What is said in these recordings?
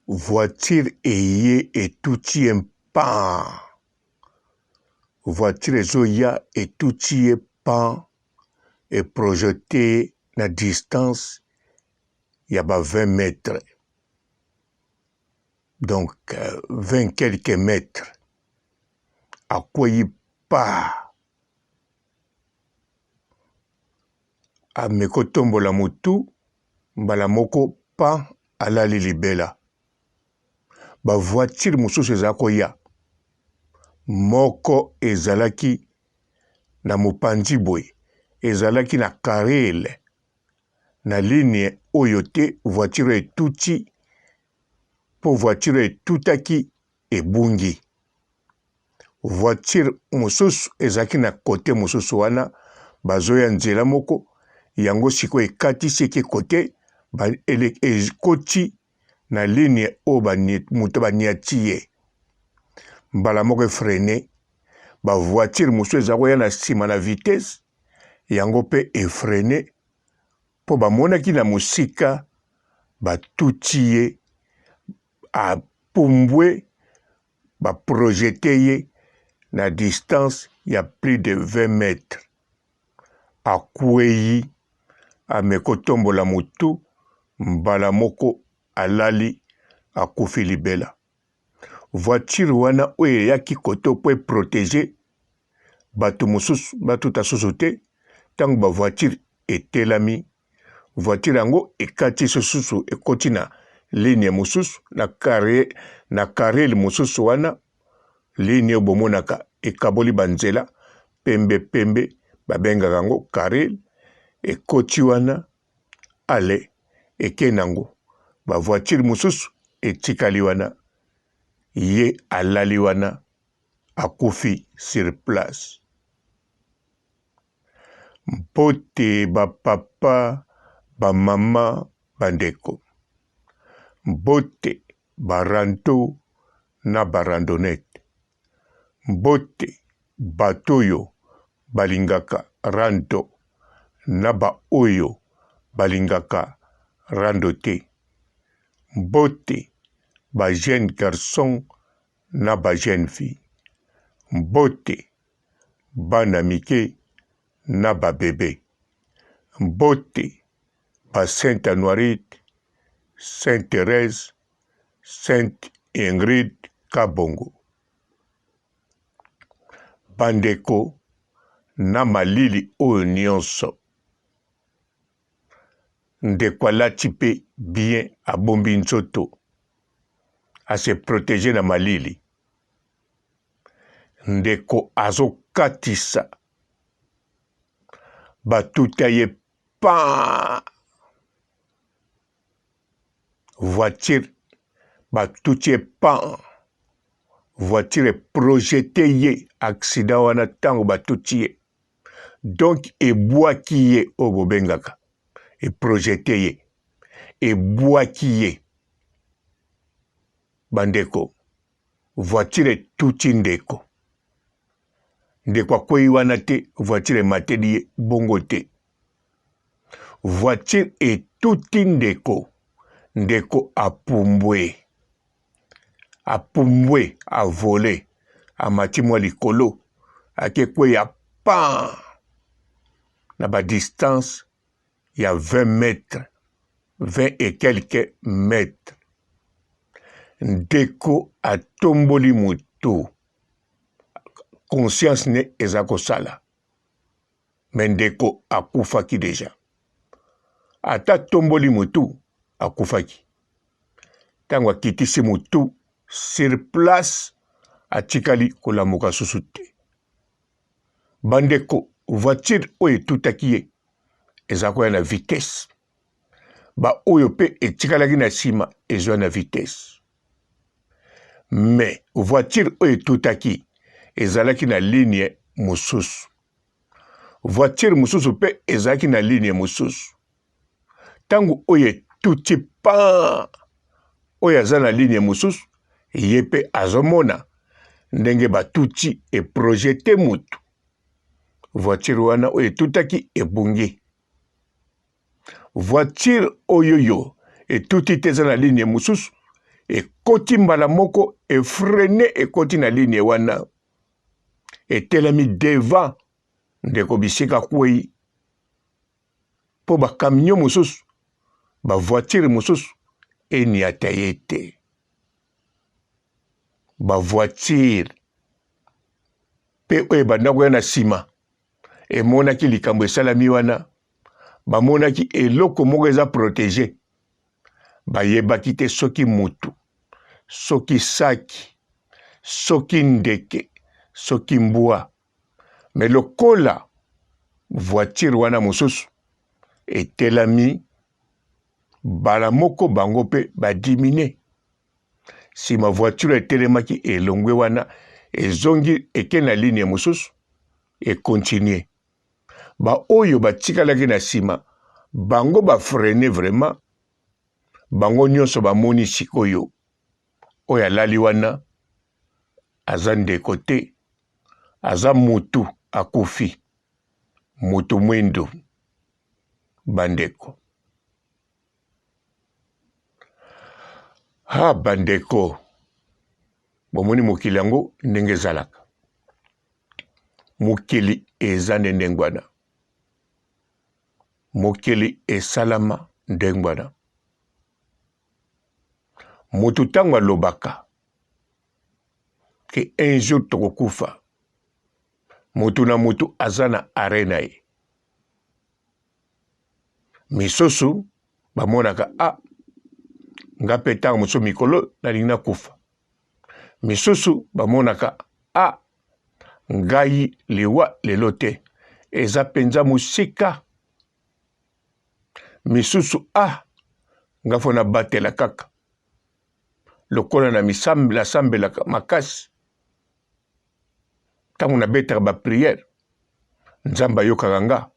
Voiture eye etuti ye pan. Voiture ezoya etuti ye pan e projeter ye na distance ya ba 20 mètres. Donc 20 quelques mètres. Akweyi paa. Ameki kotombola motu mbala moko pan alali libela. Ba voiture mosusu eza koya, moko ezalaki na mopanzi boye ezalaki na carrele na ligne oyo te voiture etuti mpo voiture etutaki ebungi. Voiture mosusu ezalaki na cote mosusu wana bazoya nzela moko yango sikoyo ekatisi eke cote ekoti na ligne oyo moto baniati ye mbala moko efrene ba voiture mosusu eza koya na nsima na vitesse yango mpe efrene mpo bamonaki na mosika batuti ye apumbwe ba projeter ye na distance ya plus de 20 mètres akweyi ameki kotombola mutu mbala moko alali akufi libela. Voiture wana oyo eyaki kote po e proteger batu mosusu batuta susu te tango ba voiture etelami voiture yango ekati susu ekoti na ligne mosusu na carré na carrel mosusu wana ligne oyo bomonaka ekaboli banzela pembe pembe babengaka yango carrel ekoti wana ale eke nango ba voiture mosusu etikali wana ye alali wana akufi sur place. Mbote ba papa, ba mama, ba ndeko. Mbote ba rando na ba randonnette. Mbote bato oyo balingaka rando na ba oyo balingaka rando te. Mbote ba jeunes garçons na ba jeunes filles. Mbote bana mike na ba bebe. Mbote ba Sainte Anuarite, Sainte Therèse, Sainte Ingrid Kabongo. Bandeko na malili oyo nionso, ndeko alati pe bien abombi nzoto a se proteger na malili. Ndeko azokatisa batuta ye paa voiture batuti ye pan voiture eprojete ye accident wana ntango batuti ye donc ebwaki ye oyo bobengaka eprojete ye ebwaki ye bandeko Voiture etuti ndeko. Ndeko akweyi wana te, voiture emateli ye bongo te. Voiture etuti ndeko, ndeko apumbwe. Apumbwe, avole, amati mwa likolo, ake kweya pan na ba distance ya 20 mètres, 20 et quelques mètres. Ndeko atomboli motu, conscience ne eza kosala, mais ndeko akufaki deja. Ata atomboli motu, akufaki. Ntango akitisi motu sur place, atikali kolamuka susu te. Bandeko, voiture oyo etutaki ye eza koya na vitesse, ba oyo pe etikalaki na sima ezwa na vitesse. Mais voiture oyo etutaki ezalaki na ligne mosusu, voiture mosusu pe ezalaki na ligne mosusu. Ntango oyo etuti pan, oyo aza na ligne mosusu ye pe azomona ndenge batuti eprojete mutu voiture wana oyo etutaki ebungi. Voiture oyo yo etuti te eza na ligne mosusu, Ekoti mbala moko efrene, ekoti na ligne wana, etelemi devant ndeko bisika akwei, mpo ba camion mosusu, ba voiture mosusu eniata ye te. Ba voiture mpe oyo ebanda koya na nsima emonaki likambo esalami wana, bamonaki eloko moko eza protege, bayebaki te soki mutu, soki saki, soki ndeke, soki mbwa. Me lokola voiture wana mosusu etelami bala moko, bango mpe badimine. Nsima voiture etelemaki elongwe wana, ezongi eke na ligne mosusu, ekontinue. Baoyo batikalaki na nsima, bango bafrene vraiment, bango nyonso bamoni sikoyo oyo alali wana aza ndeko te, aza mutu akufi, mutu mwindu. Bandeko, ha bandeko, bomoni mokili yango ndenge ezalaka. Mokili eza nde ndenge wana, mokili esalama ndenge wana. Moto ntango alobaka ke un jour tokokufa, moto na moto aza na arret na ye. Misusu bamonaka a ah, nga mpe ntango mosusu mikolo nalingi nakufa. Misusu bamonaka a ah, ngai liwa lelo te, eza mpenza mosika. Misusu a ah, nga fo nabatela kaka lokola na nasambelaka makasi, ntango nabetaka ba priere Nzambe ayokaka nga.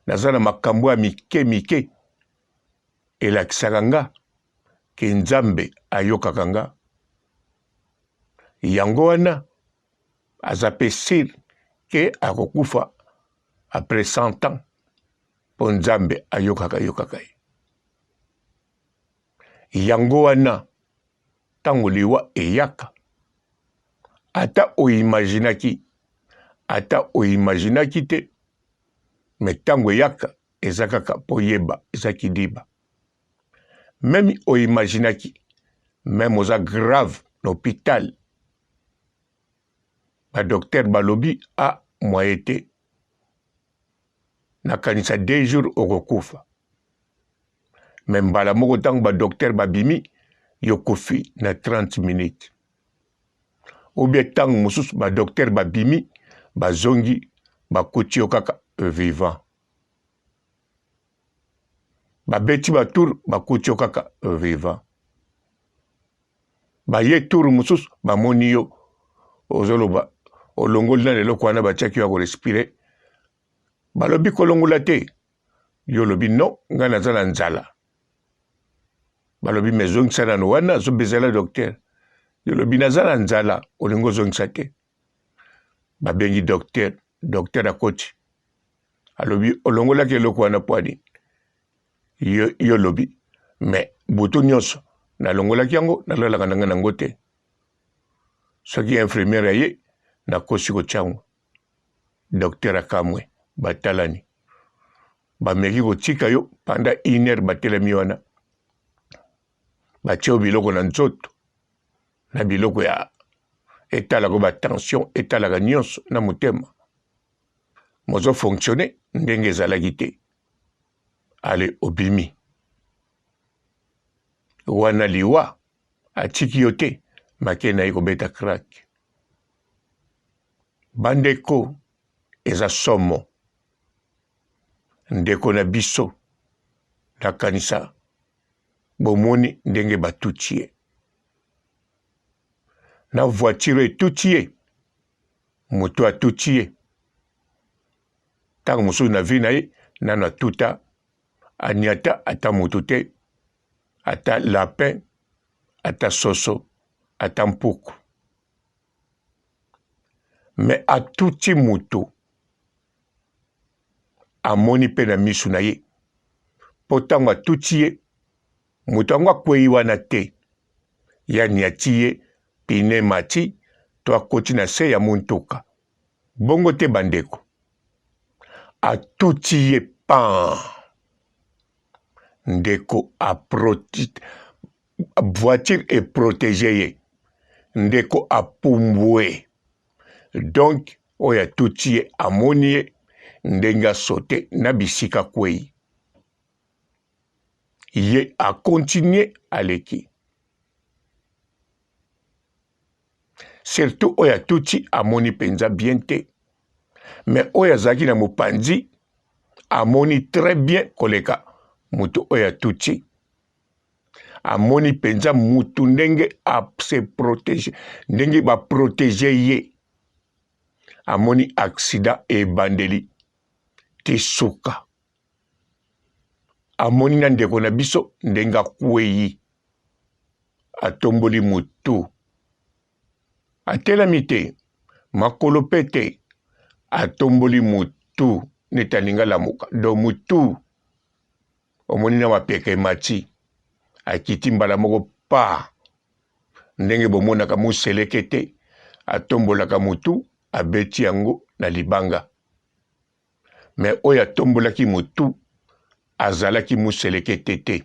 Naza na makambo ya mike mike elakisaka nga ke Nzambe ayokaka nga. Yango wana aza pe sur ke akokufa après 100 ans po Nzambe ayokaka yokaka ye. Yango wana ntango liwa eyaka, ata oimaginaki, ata oimaginaki te, me ntango eyaka eza kaka mpo yeba eza kidiba. Meme oimaginaki, meme oza grave na hopital, ba docteur balobi a ah, moyen te, nakanisa 2 jours okokufa. Me mbala moko ntango ba docteur babimi, yo kufi na 30 minutes. Ou bien ntango mosusu ba docteur babimi, bazongi, bakuti yo kaka vivant. Babeti ba tour, bakuti yo kaka vivant. Baye tour mosusu, bamoni yo ozoloba olongoli na eloko wana batiaki yo ya korespire, balobi kolongola te, yo olobi non, ngai naza na nzala. Balobi me zongisa nano wana, azobezela docteur. Yo olobi naza na nzala, olingi ozongisa te. Babengi docteur, docteur akoti, alobi olongolaki eloko wana mpo nini? Yo, yo olobi me butu nyonso nalongolaki yango, nalalaka na ngai nango te. Soki infirmière aye, nakosi kotia yango. Docteur akamwe, batalani, bameki kotika yo pendant une heure, batelemi wana, batie yo biloko na nzoto, na biloko ya etalaka ba tension, etalaka nyonso na motema, mozo fonctionner ndenge ezalaki te. Ale obimi wana, liwa atiki yo te, make na ye kobeta crack. Bandeko, eza somo. Ndeko na biso, nakanisa bomoni ndenge batuti ye na voiture, etuti ye, moto atuti ye ntango mosusu na vie na ye nano atuta aniata ata moto te, ata lapin, ata soso, ata mpuku, me atuti moto, amoni mpe na misu na ye, mpo ntango atuti ye moto yango akwei wana te. Ye aniati ye pine emati to akoti na se ya muntuka. Bongo te bandeko. Atuti ye pan. Ndeko a voiture e proteger ye. Ndeko apumbwe. Donc oyo atuti ye amoni ye ndenge asote na bisika akwei. Ye a continuer aleki. Surtout oyo atuti amoni penza bien te. Mais oyo azalaki na mopanzi amoni très bien koleka moto oyo atuti. Amoni penza mutu ndenge a se proteger, ndenge ba proteger ye. Amoni accident ebandeli ti suka. Amoni na ndeko na biso ndenge akweyi, atomboli mutu, atelami te, makolo pe te, atomboli mutu neti alingi alamuka, donc mutu omoni na mapeka emati, akiti mbala moko paa, ndenge bomonaka museleke te atombolaka mutu abeti yango na libanga. Mais oyo atombolaki mutu azalaki muselekete te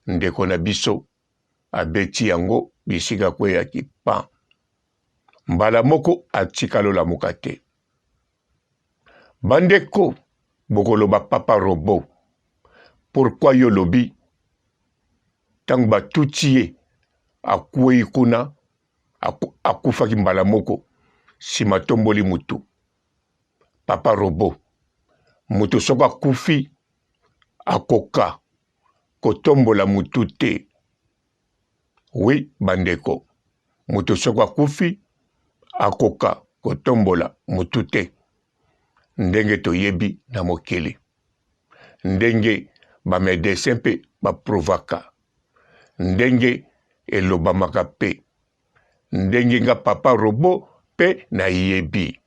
ndeko na biso abeti yango bisika akweyaki pan mbala moko atikala olamuka te. Bandeko bokoloba papa robot pourquoi yo olobi tango batuti ye akweyi kuna akufaki mbala moko sima atomboli mutu Papa robot moto soki akufi akoka kotombola mutu te oui bandeko moto soki akufi akoka kotombola mutu te ndenge toyebi na mokili ndenge ba medecin mpe ba prouvaka ndenge elobamaka mpe ndenge nga papa robot pe nayebi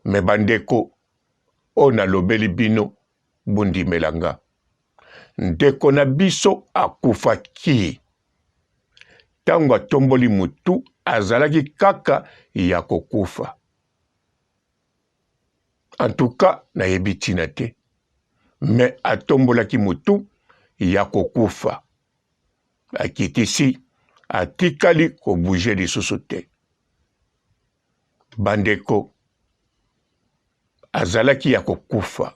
me bandeko oyo nalobeli bino bondimela nga ndeko na biso akufaki ntango atomboli mutu azalaki kaka ya kokufa en tout cas nayebi ntina te me atombolaki mutu ya kokufa Akitisi atikali ko bouger lisusu te. Bandeko azalaki ya kokufa.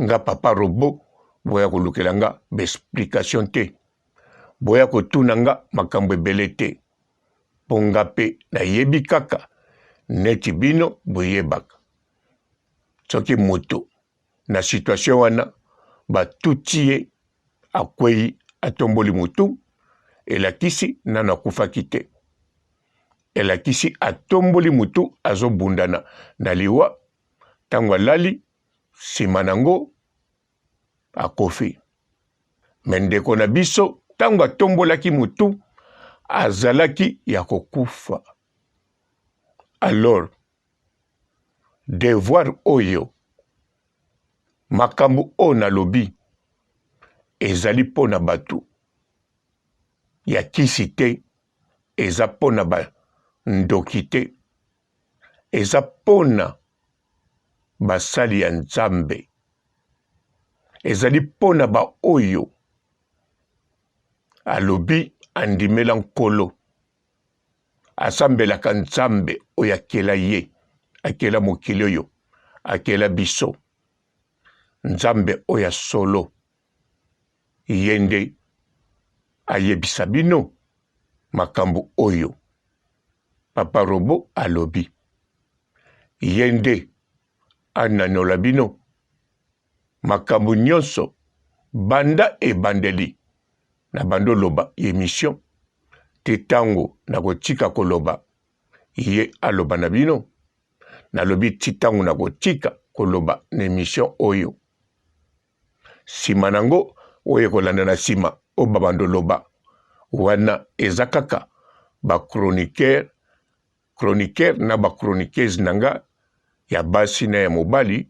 Nga papa robot boya kolukela nga ba explication te. Boya kotuna nga makambo ebele te. Po nga pe nayebi kaka neti bino boyebaka. Soki moto na situation wana batuti ye akweyi atomboli mutu elakisi nanu akufaki te elakisi atomboli mutu azobundana na liwa ntango alali nsima nango akofi me ndeko na biso ntango atombolaki mutu azalaki ya kokufa alors Devoir oyo, makambo oyo nalobi ezali mpo na bato ya kisi te, eza mpo na ba ndoki te, eza mpo na basali ya Nzambe, ezali mpo na baoyo alobi andimela Nkolo. Asambelaka Nzambe oyo akela ye, akela mokili oyo, akela biso. Nzambe oyo ya solo, ye nde ayebisa bino makambo oyo Papa Robot alobi. Ye nde ananola bino makambo nyonso banda ebandeli na bando loba emission te tango nakotika koloba ye aloba na bino nalobi ti tango nakotika koloba na emission oyo sima nango oyo ekolanda na sima oyo babando loba wana eza kaka ba chroniqueur chroniqueur na ba chroniqueuse na nga ya basi na ya mobali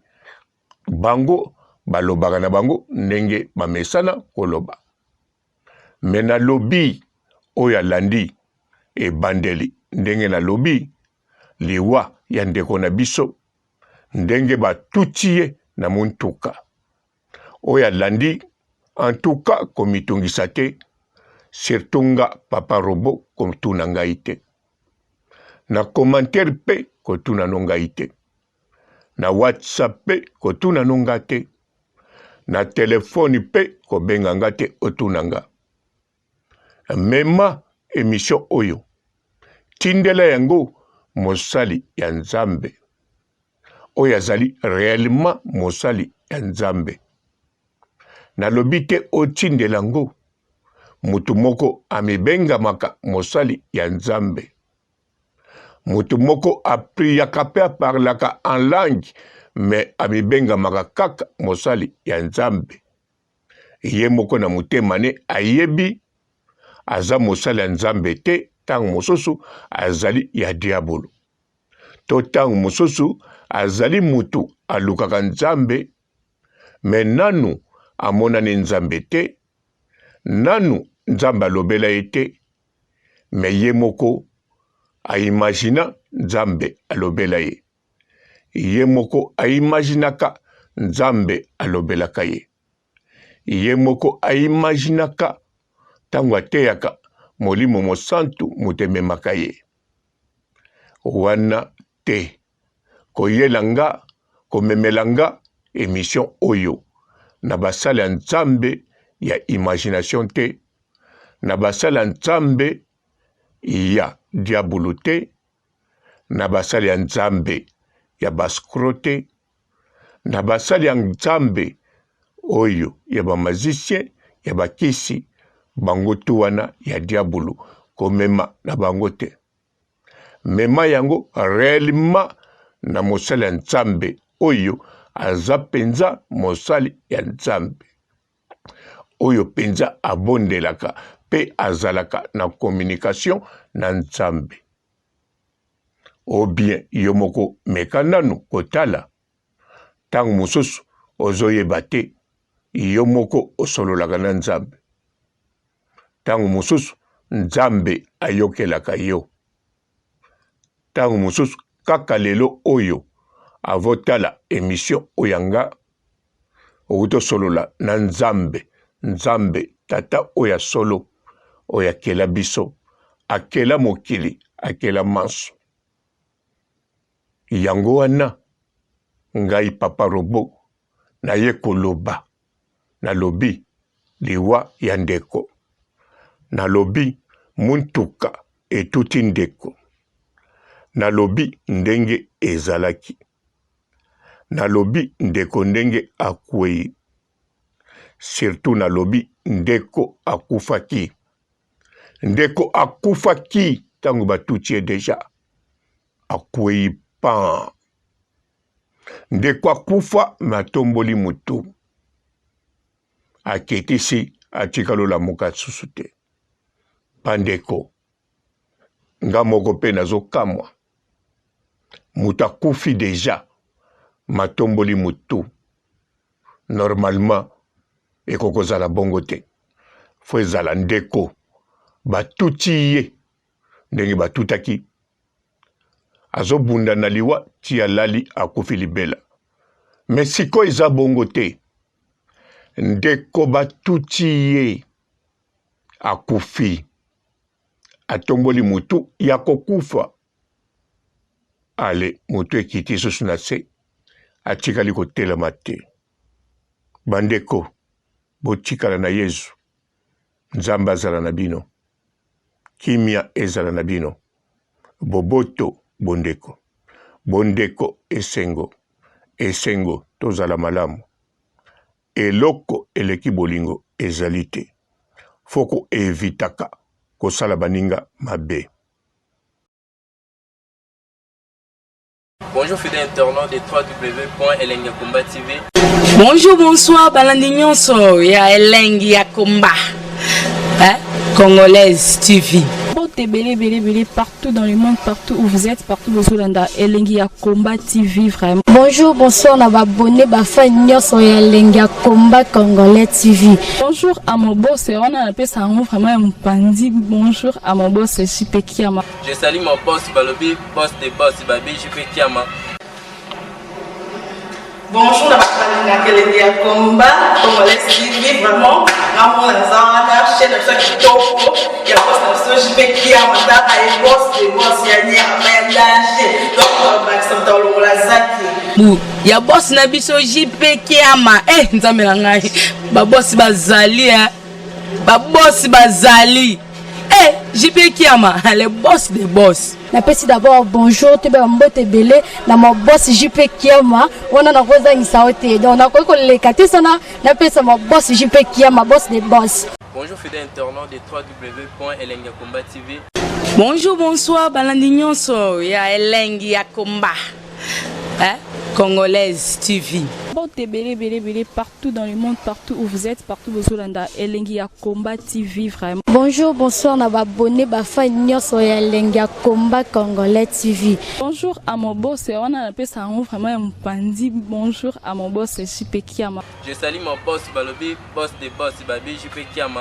bango balobaka na bango ndenge bamesana koloba. Me nalobi oyo alandi ebandeli ndenge nalobi liwa ya ndeko na biso ndenge batuti ye na montuka oyo alandi en tout cas komitungisa te surtout nga papa robot kotuna ngai te na commentaire mpe kotuna no ngai te na whatsapp mpe kotuna no nga te na telefone mpe kobenga nga te otuna nga mema emission oyo tindela yango mosali ya nzambe oyo azali reellement mosali ya nzambe nalobi te otindela yango moto moko amibengamaka mosali ya nzambe moto moko apriaka mpe aparlaka en langue me amibengamaka kaka mosali ya nzambe ye moko na motema ne ayebi aza mosali ya nzambe te ntango mosusu azali ya diabolo to ntango mosusu azali motu alukaka nzambe me nanu amonani nzambe te nanu nzambe alobela ye te me ye moko aimagina nzambe alobela ye Ye moko a imaginaka Nzambe alobelaka ye. Ye moko a imaginaka ntango ateyaka Molimo Mosantu moto ememaka ye. Wana te koyela nga komemela nga emission oyo na basali ya Nzambe ya imagination te, na basali ya Nzambe ya diabulu te, na basali ya Nzambe ya bascro te, na basali ya Nzambe oyo ya ba magicien ya bakisi bango tu wana ya diabulu komema na bango te. Mema yango reellement na mosali ya Nzambe oyo aza mpenza mosali ya Nzambe oyo mpenza abondelaka mpe azalaka na communication na Nzambe. Ou bien yo moko meka nanu kotala, ntango mosusu ozoyeba te, yo moko osololaka na Nzambe. Ntango mosusu Nzambe ayokelaka yo. Ntango mosusu kaka lelo oyo avotala emission oyo ya nga okoki tosolola na Nzambe, Nzambe tata oyo ya solo oyo akela biso, akela mokili, akela manso. Yango wana ngai papa robot naye koloba, nalobi liwa ya ndeko, nalobi muntuka etuti ndeko, nalobi ndenge ezalaki. Nalobi ndeko ndenge akweyi surtout nalobi ndeko akufaki ndeko akufaki ntango batuti ye deja akweyi pan ndeko akufa me atomboli motu akitisi atikali olamuka susu te bandeko nga moko mpe nazokamwa moto akufi deja matomboli motu normalement ekoki kozala bongo te fo ezala ndeko batuti ye ndenge batutaki azobunda na liwa ti alali akufi libela me sikoyo eza bongo te ndeko batuti ye akufi atomboli mutu ya kokufa ale mutu ekiti lisusu na se atikali kotelema te bandeko botikala na yezu nzambe azala na bino kimia ezala na bino boboto bondeko bondeko esengo esengo tozala malamu Eloko eleki bolingo ezali te. Faut ko evitaka kosala baninga mabe. Bonjour fidèles internautes de www.elengiyakomba TV. Bonjour, bonsoir, balandi nyonso ya Elengi ya Komba. Hein? Congolaise TV. Mbote ebele ebele ebele partout dans le monde, partout où vous êtes, partout bozolanda Elengi ya Combat TV vraiment. Bonjour, bonsoir na ba abonné ba fan nyonso ya Elengi ya Combat Congolais TV. Bonjour à mon boss, wana napesa yango vraiment ya mopanzi. Bonjour à mon boss JP Kiama. Je salue mon boss balobi, boss de boss babi JP Kiama. Bonjour na bato balingaka elengi ya combat congolais TV, vraiment ngamona naza wana chaîne na biso ya kitoko ya boss na biso JP Kiama, tala ye boss de boss ya nyama ya danger, donc bakisa moto alongola zaki Bu ya boss na biso JP Kiama. Eh nzambe na ngai, ba boss bazali eh. Ba boss bazali. Eh JP Kiama, le boss des boss. Napesi d'abord bonjour toyeba mbote ebele na ma boss JP Kiama, wana nakozangisa yo te, donc nakoki koleka te sana napesa ma boss JP Kiama, boss de boss. Bonjour fidèles internautes de www.elengiyakomba TV. Bonjour, bonsoir balandi nyonso ya Elengi ya Combat, hein? Congolaise TV. Mbote ebele ebele ebele partout dans le monde, partout où vous êtes, partout bozolanda Elengi ya Combat TV vraiment. Bonjour, bonsoir na ba abonné ba fan nyonso ya Elengi ya Combat Congolais TV. Bonjour à mon boss, wana napesa yango vraiment ya mopanzi. Bonjour à mon boss JP Kiama. Je salue mon boss balobi, boss de boss babi JP Kiama.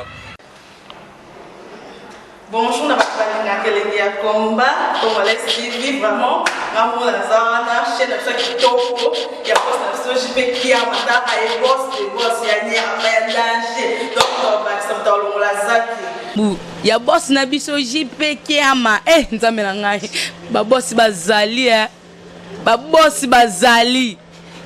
Bonjour na bato balingaka elengi ya combat congolais TV, vraiment ngamona naza wana chaîne na biso ya kitoko ya boss na biso JP Kiama, tala ye boss de boss ya nyama ya danger, donc bakisa moto alongola zaki Bu ya boss na biso JP Kiama. Eh nzambe na ngai, ba boss bazali eh. Ba boss bazali.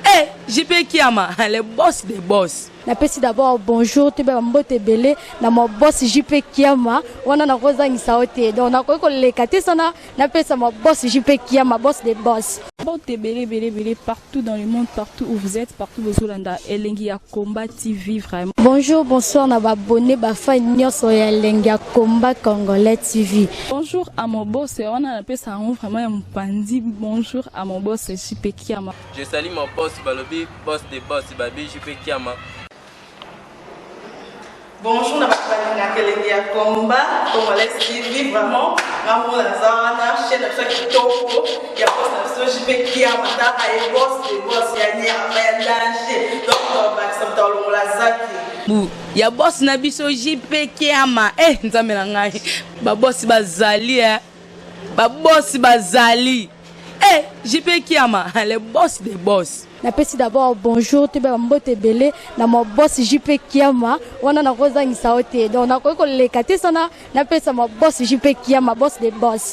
Eh JP Kiama, le boss des boss. Napesi d'abord bonjour toyeba mbote ebele na ma boss JP Kiama, wana nakozangisa yo te, donc nakoki koleka te sana napesa ma boss JP Kiama, boss de boss. Mbote ebele ebele ebele partout dans le monde, partout où vous êtes, partout bozolanda Elengi ya Combat TV vraiment. Bonjour, bonsoir na ba abonné ba fan nyonso ya Elengi ya Combat Congolais TV. Bonjour à mon boss, wana napesa yango vraiment ya mopanzi. Bonjour à mon boss JP Kiama. Je salue mon boss balobi, boss de boss babi JP Kiama. Bonjour na bato balingaka elengi ya combat congolais TV, vraiment ngamona naza wana chaîne na biso ya kitoko ya boss na biso JP Kiama, tala ye boss de boss ya nyama ya danger, donc bakisa moto alongola zaki Bu ya boss na biso JP Kiama. Eh nzambe na ngai, ba boss bazali eh. Ba boss bazali. Eh JP Kiama, le boss des boss. Napesi d'abord bonjour toyeba mbote ebele na ma boss JP Kiama, wana nakozangisa yo te, donc nakoki koleka te sana napesa ma boss JP Kiama, boss de boss.